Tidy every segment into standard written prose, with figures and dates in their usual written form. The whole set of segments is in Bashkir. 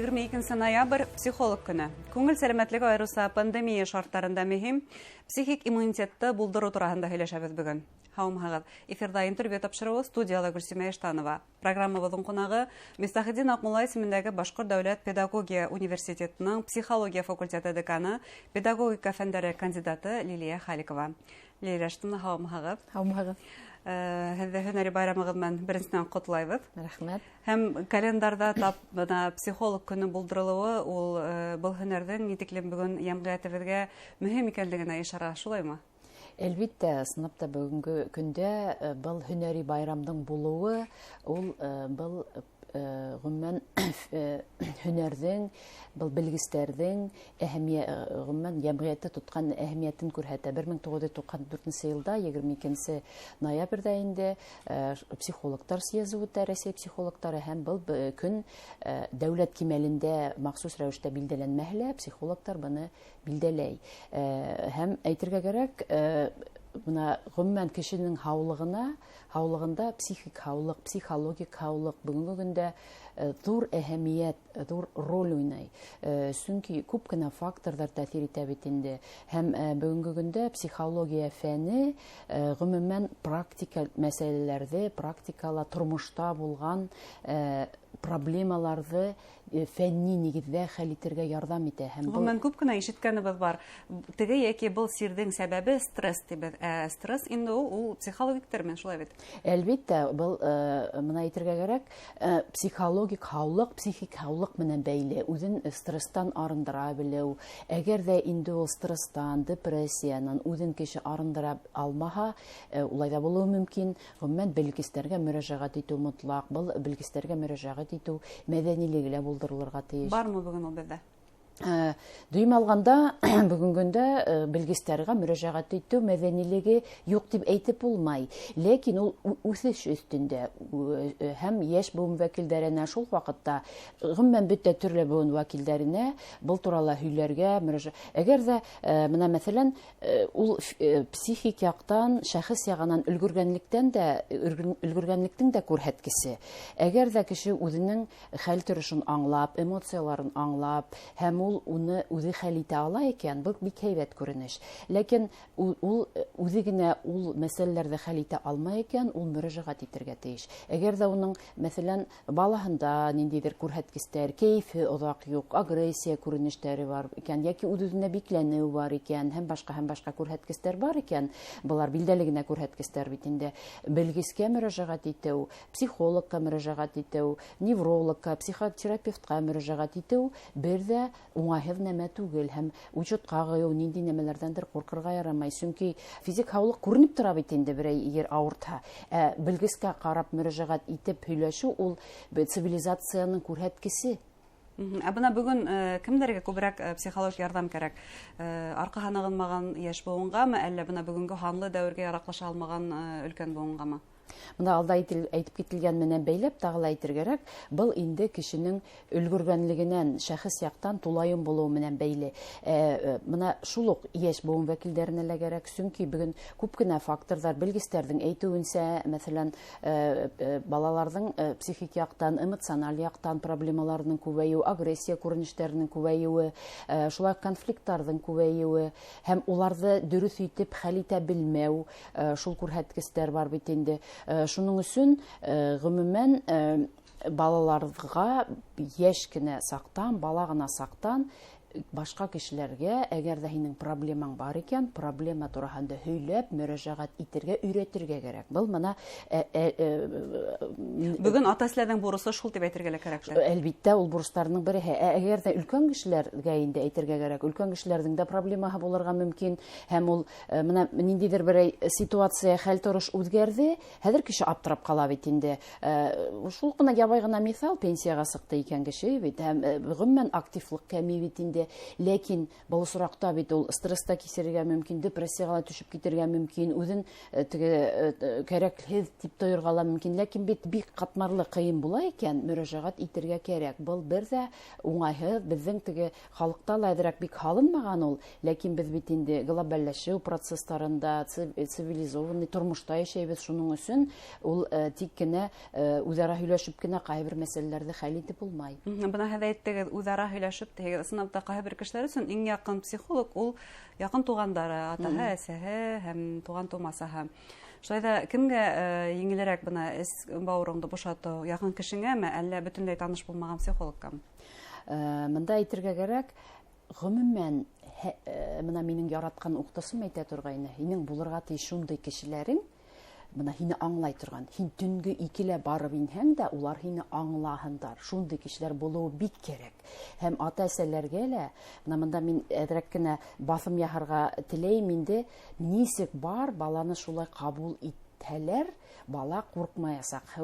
22 ноябрь психолог көнө. Күңел сәләмәтлеге айырыуса пандемия шарттарында мөһим. Психик иммунитетты булдырыу тураһында һөйләшәбеҙ бөгөн. Һаумыһығыҙ. Эфирҙа интервью тапшырыуы, студияла Гөлсимә Иштанова. Программабыҙҙың ҡунағы Мифтахетдин Аҡмулла исемендәге Башҡорт дәүләт педагогия университетының психология факультеты деканы, педагогика фәндәре кандидаты Лилиә Халикова. Лилиә Рәшитовна, һаумыһығыҙ. Һаумыһығыҙ. Һеҙҙе һөнәри байрамығыҙ менән беренсенән ҡотлайбыҙ. Рәхмәт. Һәм календарҙа тап бына психолог көнө булдырылыуы ул был һөнәрҙең ни тиклем бөгөн йәмғиәтебеҙгә мөһим икәнлегенә ишара, шулаймы? Әлбиттә, ысынлап та бөгөнгө көндә был һөнәри байрамдың булыуы ул был ғөмүмән һөнәрҙең, был белгестәрҙең ғөмүмән йәмғиәттә тотҡан әһәмиәтен күрһәтә. 1994 йылда 22 ноябрҙә инде психологтар съезы үтә, Рәсәй психологтары, һәм был көн дәүләт кимәлендә махсус рәүештә билдәләнмәһә лә, психологтар быны билдәләй. Һәм әйтергә кәрәк, бына ғөмүмән кешенең һаулығында психик һаулыҡ, психологик һаулыҡ бөгөнгө көндә ҙур әһәмиәт, ҙур роль уйнай. Сөнки күп кенә факторҙар тәьҫир итә бит инде. Һәм бөгөнгө көндә психология фәне ғөмүмән практика мәсьәләләрҙе, практикала тормошта булған проблемаларҙы фәнни нигеҙҙә хәл итергә ярҙам итә. Һәм был Ғөмүмән күп кенә ишеткәнебеҙ бар. Теге йәки был сирҙең сәбәбе стресс тибеҙ. Стресс инде ул психологик термин, шулай бит? Әлбиттә, был бына әйтергә кәрәк, психологик һаулыҡ, психик һаулыҡ менән бәйле. Үҙен стресстан арындыра белеү. Әгәр ҙә инде ул стресстан, депрессиянан үҙен кеше арындыра алмаһа, улай ҙа булыуы мөмкин. Ғөмүмән белгестәргә мөрәжәғәт итеү мотлаҡ. Был белгестәргә мөрәжәғәт итеү мәҙәнилеге лә булдырылырға тейеш. Бармы бөгөн ул беҙҙә? Дөйөм алғанда, бөгөнгө көндә белгестәргә мөрәжәғәт итеү мәҙәнилеге юҡ тип әйтеп булмай. Ләкин ул үҫеш өҫтөндә, һәм йәш быуын вәкилдәренә шул ваҡытта, ғөмүмән бөтә төрлө быуын вәкилдәренә был турала һөйләргә әгәр ҙә, бына мәҫәлән, ул психик яҡтан, шәхес яғынан өлгөргәнлектән дә, өлгөргәнлектең дә күрһәткесе. Әгәр ҙә кеше үҙенең хәл торошон аңлап, эмоцияларын аңлап, һәм ул уны үҙе хәл итә ала икән, был бик һәйбәт күренеш. Ләкин ул үҙе генә ул мәсьәләләрҙе хәл итә алмай икән, ул мөрәжәғәт итергә тейеш. Әгәр ҙә уның, мәҫәлән, балаһында ниндәйҙер күрһәткестәр, кәйефе оҙаҡ юҡ, агрессия күренештәре бар икән, йәки үҙ-үҙенә бикләнеү бар икән, һәм башҡа, һәм башҡа күрһәткестәр бар икән, былар билдәле генә күрһәткестәр бит инде. Белгескә мөрәжәғәт итеү, психологка мөрәжәғәт итеү, неврологка, психотерапевтҡа мөрәжәғәт итеү бер ҙә уңайһыҙ нәмә түгел, һәм учетҡа ҡуйыу ниндәй нәмәләрҙәндер ҡурҡырға ярамай, сөнки физик һаулыҡ күренеп тора бит инде берәй ер ауыртһа. Белгескә ҡарап мөрәжәғәт итеп һөйләшеү ул цивилизацияның күрһәткесе. Ә бына бөгөн кемдәргә күберәк психологик ярҙам кәрәк? Арҡаһы нығынмаған йәш быуынғамы, әллә бына бөгөнгө һанлы дәүергә яраҡлаша алмаған өлкән быуынғамы? Бында алда әйтеп кителгән менән бәйләп тағы ла әйтергә кәрәк, был инде кешенең өлгөргәнлегенән, шәхес яҡтан тулайым булыуы менән бәйле. Бына шул уҡ йәш быуын вәкилдәренә лә кәрәк, сөнки бөгөн күп кенә факторҙар, белгестәрҙең әйтеүенсә, мәҫәлән, балаларҙың психик яҡтан, эмоциональ яҡтан проблемаларының күбәйеүе, агрессия күренештәренең күбәйеүе, шулай уҡ конфликттарҙың күбәйеүе һәм уларҙы дөрөҫ итеп хәл итә белмәү, шул күрһәткестәр бар бит инде. Шуның өсөн ғөмүмән балаларға йәш кенә саҡтан, бала ғына саҡтан башҡа кешеләргә, әгәр ҙә һинең проблемаң бар икән, проблема тураһында һөйләп, мөрәжәғәт итергә, өйрәтергә кәрәк. Был бына Бөгөн ата-әсәләрҙең бурысы шул тип әйтергә лә кәрәк. Әлбиттә, ул бурыстарының береһе. Әгәр ҙә өлкән кешеләргә инде әйтергә кәрәк, өлкән кешеләрҙең дә проблемаһы булырға мөмкин, һәм ул бына ниндәйҙер берәй ситуация, хәл торош үҙгәрҙе, хәҙер кеше аптырап ҡала бит инде. Шул ғына ябай ғына миҫал, пенсияға сыҡты икән кеше бит, һәм ғөмүмән активлыҡ кәмей бит инде. инде. Ләкин был осраҡта бит ул стресста кисерергә мөмкин, депрессияға ла төшөп китергә мөмкин, үҙен теге кәрәкһеҙ тип тойорға ла мөмкин. Ләкин бит бик ҡатмарлы, ҡыйын була икән, мөрәжәғәт итергә кәрәк. Был бер ҙә уңайһыҙ, беҙҙең теге халыҡта ла әҙерәк бик һалынмаған ул, ләкин беҙ бит инде глобалләшеү процесстарында, цивилизованный тормошта йәшәйбеҙ, шуның өсөн ул тик кенә үҙ-ара һөйләшеп кенә ҡайһы бер мәсьәләләрҙе хәл итеп булмай. Бына һеҙ әйттегеҙ, үҙ-ара һөйләшеп тиһегеҙ. Ысынлап та, ҡайһы бер кешеләр өсөн иң яҡын психолог ул яҡын туғандары, атаһы, әсәһе һәм туған тумасаһы. Шулай ҙа кемгә еңелерәк бына эс бауырыңды бушатыу, яҡын кешеңәме, әллә бөтөнләй таныш булмаған психологҡамы? Бында әйтергә кәрәк, ғөмүмән, бына минең яратҡан уҡытыусым әйтә торғайны, һинең булырға тейеш шундай кешеләрең, бына һине аңлай торған, һин төнгө икелә барып инһәң дә, улар һине аңлаһындар. Шундай кешеләр булыуы бик кәрәк. Һәм ата-әсәләргә лә, бына бында мин әҙерәк кенә баҫым яһарға теләйем инде, нисек бар баланы шулай ҡабул итһәләр, бала ҡурҡмаясаҡ,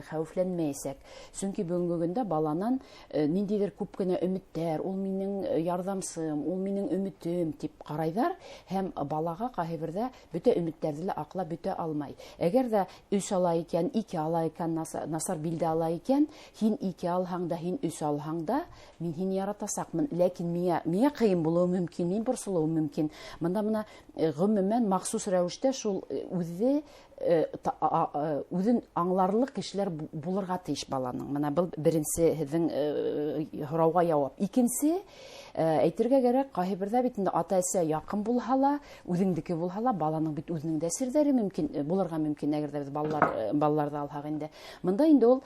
хәүефләнмәйәсәк. Сөнки бөгөнгө көндә баланан ниндәйҙер күп кенә өмөттәр, ул минең ярҙамсым, ул минең өмөтөм тип ҡарайҙар, һәм балаға ҡайһы берҙә бөтә өмөттәрҙе лә аҡлап бөтә алмай. Әгәр ҙә 3 ала икән, 2 ала икән, насар билдә ала икән, һин 2 алһаң да, һин 3 алһаң да, мин һине яратасаҡмын. Ләкин миңә ҡыйын булыуы мөмкин, мин борсолоуым мөмкин. Бында бына ғөмүмән махсус рәүештә шул үҙен аңларлыҡ кешеләр булырға тейеш баланың. Бына был беренсе һеҙҙең һорауға яуап. Икенсе, әйтергә кәрәк, ҡайһы берҙә бит инде ата-әсә яҡын булһа ла, үҙеңдеке булһа ла, баланың бит үҙенең дә серҙәре мөмкин, булырға мөмкин, әгәр ҙә беҙ балаларҙы алһаҡ инде. Бында инде ул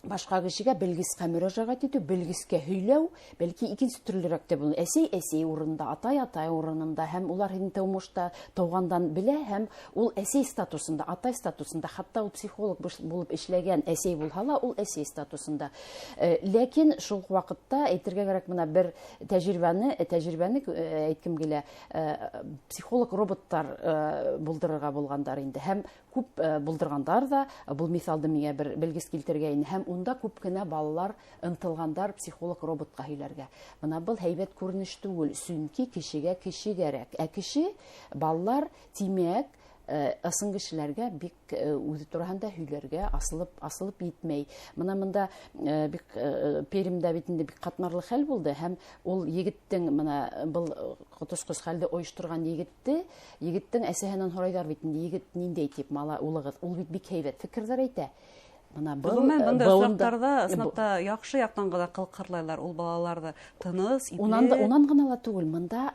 башҡа кешегә, белгескә мөрәжәғәт итеү, белгескә һөйләү, бәлки икенсе төрлөрәк тә булыр. Әсәй әсәй урынында, атай атай урынында, һәм улар һинең тормошта тыуғандан белә, һәм ул әсәй статусында, атай статусында, хатта ул психолог булып эшләгән әсәй булһа ла, ул әсәй статусында. Ләкин шул уҡ ваҡытта әйтергә кәрәк, бына бер тәжрибәне әйткем килә, психолог роботтар булдырырға булғандар инде, һәм күп булдырғандар ҙа, был миҫалды миңә бер белгес килтергәйне, һәм унда күп кенә балалар ынтылғандар психолог роботҡа һөйләргә. Бына был һәйбәт күренеш түгел, сөнки кешегә кеше кәрәк. Ә кеше, балалар, тимәк, ысын кешеләргә бик үҙе тураһында һөйләргә асылып етмәй. Бына бында бик Пермдә бит инде бик ҡатмарлы хәл булды, һәм ул егеттең, бына был ҡотосҡос хәлде ойошторған егеттең әсәһенән һорайҙар бит инде, егет ниндәй тип, мала улығыҙ, ул бит бик һәйбәт фекерҙәр әйтә. Бына был, Ғөмүмән, бындай быуында осраҡтарҙа, бу ысынлап та, яҡшы яҡтан ғына ҡылҡырлайлар ул балаларҙы. Тыныс, ипле. Унан да, унан ғына ла түгел, мында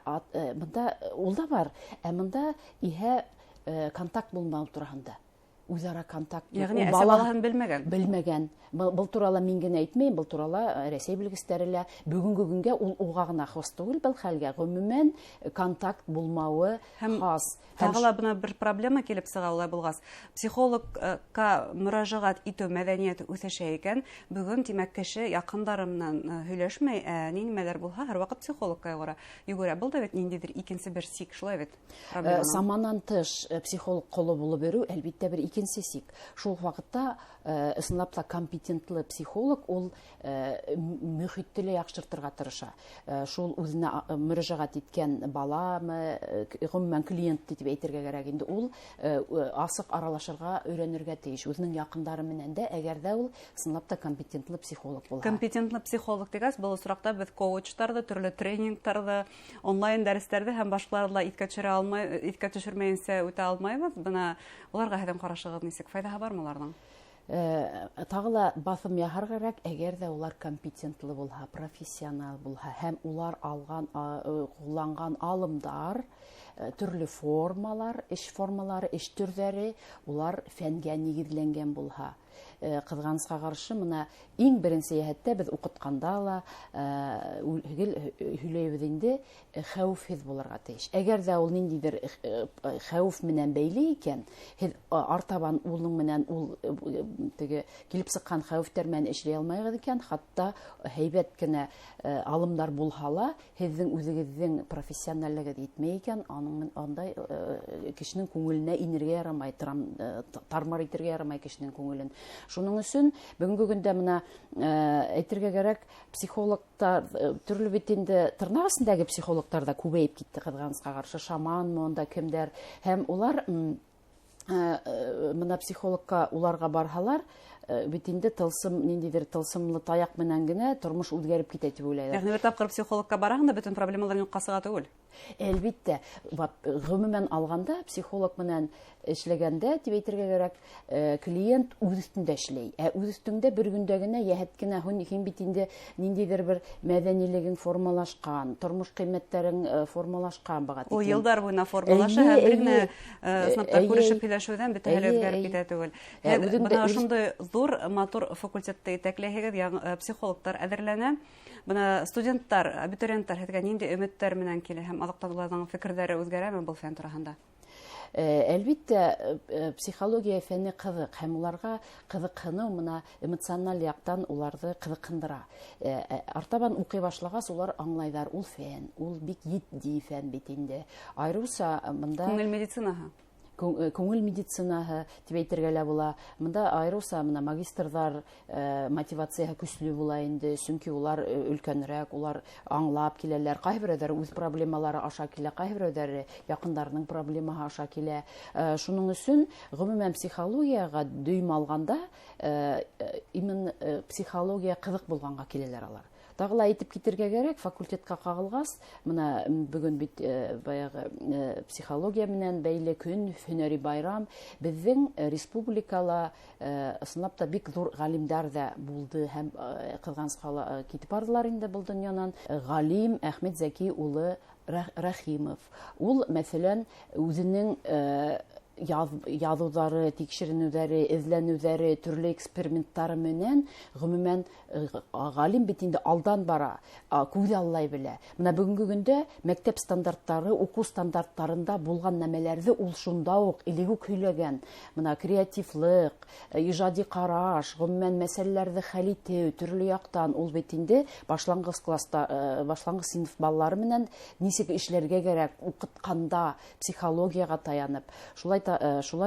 ул да бар, ә мында иһә контакт булмау тураһында. Үҙ-ара контакт юҡ. Йәғни Ул әсә бала балаһын белмәгән. Белмәгән. Был турала мин генә әйтмәйем, был турала Рәсәй белгестәре лә бөгөнгө көнгә ул уға ғына хас түгел был хәлгә. Ғөмүмән, контакт булмауы Һәм хас. Һәм тағы ла бына бер проблема килеп сыға улай булғас. Психологка мөрәжәғәт итеү мәҙәниәте үҫешә икән, бөгөн, тимәк, кеше яҡындары менән һөйләшмәй, ә ни нимәләр булһа, һәр ваҡыт психологка йүгерә. Был да бит ниндәйҙер икенсе бер сик, шулай бит? Проблеманың. Саманан тыш психолог ҡоло булып йөрөү, әлбиттә, бер икенсе сик. Шул уҡ ваҡытта ысынлап та компетентлы психолог ул мөхитте лә яҡшыртырға тырыша. Шул үҙенә мөрәжәғәт иткән баламы, ғөмүмән клиент тип әйтергә кәрәк инде, ул асыҡ аралашырға өйрәнергә тейеш үҙенең яҡындары менән дә, әгәр ҙә ул ысынлап та компетентлы психолог булһа. Компетентлы психолог тигәс, был осраҡта беҙ коучтарҙы, төрлө тренингтарҙы, онлайн дәрестәрҙе һәм башҡаларҙы ла иҫкә төшөрә алмай, иҫкә төшөрмәйенсә үтә алмайбыҙ. Бына уларға һеҙҙең ҡарашығыҙ нисек? Файҙаһы бармы уларҙың? Тағы ла баҫым яһар кәрәк, әгәр ҙә улар компетентлы булһа, профессионал булһа, һәм улар ҡулланған алымдар, төрлө формалар, эш формалары, эш төрҙәре, улар фәнгә нигеҙләнгән булһа. Ҡыҙғанысҡа ҡаршы, бына иң беренсе йәһәттә беҙ уҡытҡанда ла гел һөйләйбеҙ инде, хәүефһеҙ булырға тейеш. Әгәр ҙә ул ниндәйҙер хәүеф менән бәйле икән, һеҙ артабан уның менән ул теге килеп сыҡҡан хәүефтәр менән эшләй алмайғыҙ икән, хатта һәйбәт кенә алымдар булһа ла, һеҙҙең үҙегеҙҙең профессионаллегеҙ етмәй икән, аның андай кешенең күңеленә инергә ярамай, тармар итергә ярамай кешенең күңелен. Шуның өсөн бөгөнгө көндә мына әйтергә кәрәк, психологтар төрлө бит инде, тырнаҡ эсендәге психологтар ҙа күбәйеп китте, ҡыҙғанысҡа ҡаршы, шаманмы унда кемдәр, һәм улар мына психологка уларға барһалар, бит инде тылсым, ниндәйҙер тылсымлы таяҡ менән генә тормош үҙгәреп китә тип уйлайҙар. Йәғни бер тапҡыр психологка бараһың да бөтөн проблемалар юҡҡа сыға түгел? Әлбиттә, ғөмүмән алғанда психолог менән эшләгәндә, тип әйтергә кәрәк, клиент үҙ өҫтөндә эшләй. Ә үҙ өҫтөңдә бер көндә генә йәһәт кенә һин бит инде ниндәйҙер бер мәҙәнилегең формалашҡан, тормош ҡиммәттәрең формалашҡан баға тиклем. Ул йылдар буйына формалаша һәм бер генә ысынлап күрешеп һөйләшеүҙән бөтәһе лә үҙгәреп китә түгел. Бына ошондай ҙур матур факультетты етәкләйһегеҙ, психологтар әҙерләнә. Бына студенттар, абитуриенттар һеҙгә ниндәй өмөттәр менән килә һәм аҙаҡтан уларҙың фекерҙәре үҙгәрәме был фән тураһында? Әлбиттә, психология фәне ҡыҙыҡ һәм уларға ҡыҙыҡһыныу мына эмоциональ яҡтан уларҙы ҡыҙыҡһындыра. Артабан уҡый башлағас, улар аңлайҙар, ул фән, ул бик етди фән бит инде. Айырыуса бында күңел медицинаһы. Күңел медицинаһы тип әйтергә лә була. Бында айырыуса мына магистрҙар мотивацияһы көслө була инде, сөнки улар өлкәнерәк, улар аңлап киләләр. Ҡайһы берәүҙәре үҙ проблемалары аша килә, ҡайһы берәүҙәре яҡындарының проблемаһы аша килә. Шуның өсөн ғөмүмән психологияға дөйөм алғанда, именно психология ҡыҙыҡ булғанға киләләр алар. Тағы ла әйтеп китергә кәрәк, факультетҡа ҡағылғас, мына бөгөн бит баяғы психология менән бәйле көн, һөнәри байрам, беҙҙең республикала ысынлап та бик ҙур ғалимдар ҙа булды һәм ҡыҙғанысҡа ла китеп барҙылар инде был донъянан. Ғалим Әхмәт Зәки улы Рәхимов. Ул, мәҫәлән, үҙенең яҙыуҙары, тикшеренеүҙәре, эҙләнеүҙәре, төрлө эксперименттары менән ғөмүмән ғалим бит инде алдан бара, күҙ аллай белә. Мына бөгөнгө көндә мәктәп стандарттары, уҡыу стандарттарында булған нәмәләрҙе ул шунда уҡ элек үк һөйләгән. Мына креативлыҡ, ижади ҡараш, ғөмүмән мәсьәләләрҙе хәл итеү төрлө яҡтан ул бит инде башланғыс класста, башланғыс синыф балалары менән нисек эшләргә кәрәк, уҡытҡанда психологияға таянып. Шулай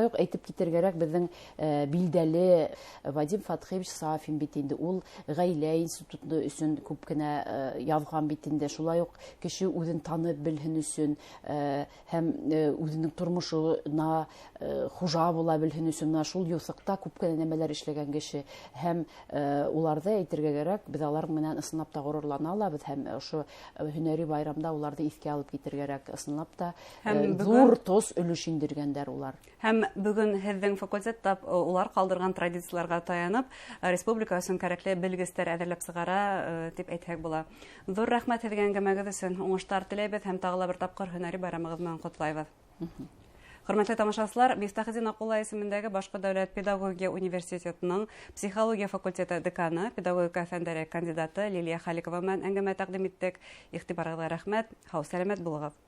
уҡ әйтеп китергә кәрәк, беҙҙең билдәле Вадим Фатхиевич Сафин бит инде, ул ғаилә институты өсөн күп кенә яҙған бит инде. Шулай уҡ кеше үҙен танып белһен өсөн һәм үҙенең тормошона хужа була белһен өсөн менә шул юҫыҡта күп кенә нәмәләр эшләгән кеше. Һәм уларҙы әйтергә кәрәк, беҙ алар менән ысынлап та ғорурлана алабыҙ һәм ошо һөнәри байрамда уларҙы иҫкә алып китергә кәрәк. Ысынлап та ҙур тос өлөш индергәндәр улар. Һәм бөгөн һеҙҙең факультетта улар ҡалдырған традицияларға таянып, республика өсөн кәрәкле белгестәр әҙерләп сығара, тип әйтһәк була. Ҙур рәхмәт һеҙгә әңгәмәгеҙ өсөн, уңыштар теләйбеҙ һәм тағы ла бер тапҡыр һөнәри байрамығыҙ менән ҡотлайбыҙ. Хөрмәтле тамашасылар, Мифтахетдин Аҡмулла исемендәге Башҡорт дәүләт педагогия университетының психология факультеты деканы, педагогика фәндәре кандидаты Лилия Халикова менән әңгәмә тәҡдим иттек. Иғтибарығыҙға рәхмәт. Һау-сәләмәт булығыҙ.